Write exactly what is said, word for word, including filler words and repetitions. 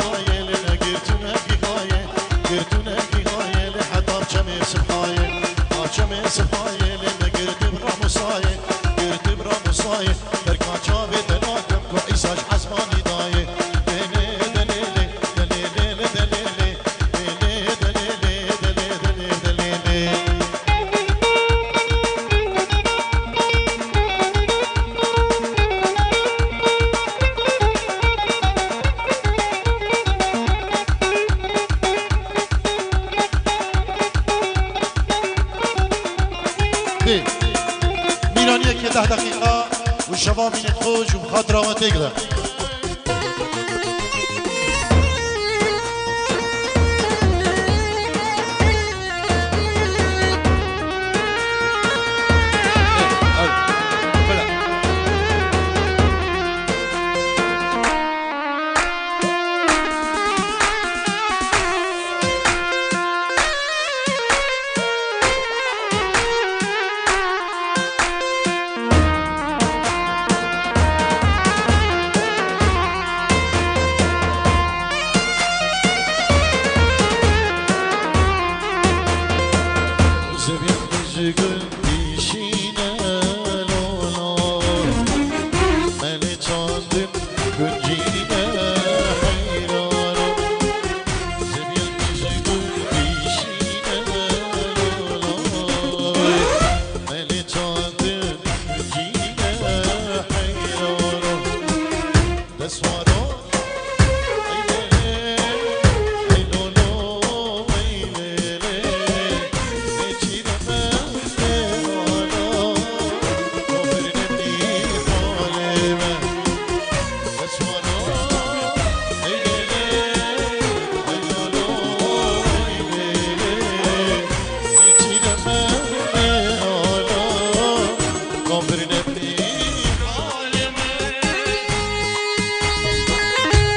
Hayê lê me girtine gîhayê, girtine gîhayê lê heta çemê sibhayê, ha çemê sibhayê lê me girtib ramusayê, girtib ramusayê, derka çavê te nakim ku Îsa ji esmanî dayê. Lê lê de lê lê, de lê lê lê de lê lê, lê lê de lê lê, de lê de lê de lê lê. Bê, mîraniyeke deh deqîqa û şeva mînê xwe ji xatira we têk de.